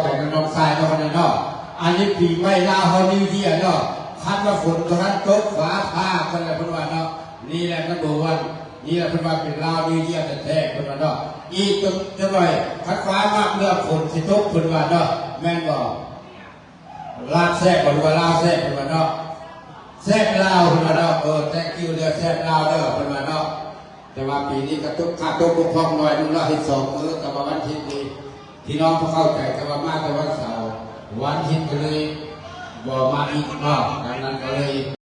ໃຈກັບນ້ອງຊາຍເນາະ ເນາະ. ອັນນີ້ປີໃໝ່ລາວເຮົາ New Year ເນາະ. ຄັນວ່າຝົນບໍ່ທັນຕົກ ຟ້າຜ່າ ເພິ່ນວ່າເນາະ. ນີ້ແຫຼະ number one ນີ້ແຫຼະ ເພິ່ນວ່າເປັນລາວ New Year ແທ້ໆ ເພິ່ນວ່າເນາະ. ອີກຈັກໜ່ອຍ ຄັນຟ້າມາເມື່ອ ຝົນຊິຕົກ ເພິ່ນວ່າເນາະ. ແມ່ນບໍ່? ລາບແຊບບໍ່ ຫຼືວ່າລາວແຊບ ເພິ່ນວ່າເນາະ. ແຊບລາວ ເພິ່ນວ່າເນາະ. ເອີ thank you ເດີ ແຊບລາວເດີ ເພິ່ນວ່າເນາະ. ແຕ່ວ່າປີນີ້ກະຕົກ ຂາດຕົກບົກຜ່ອງໜ້ອຍໜຶ່ງເນາະ ເຮັດສອງມື້. ແຕ່ວ່າວັນທິດນີ້ ພີ່ນ້ອງບໍ່ເຂົ້າໃຈ ແຕ່ວ່າມາແຕ່ວັນເສົາ ວັນທິດກະເລີຍບໍ່ມາອີກເນາະ. ດັ່ງນັ້ນກະເລີຍ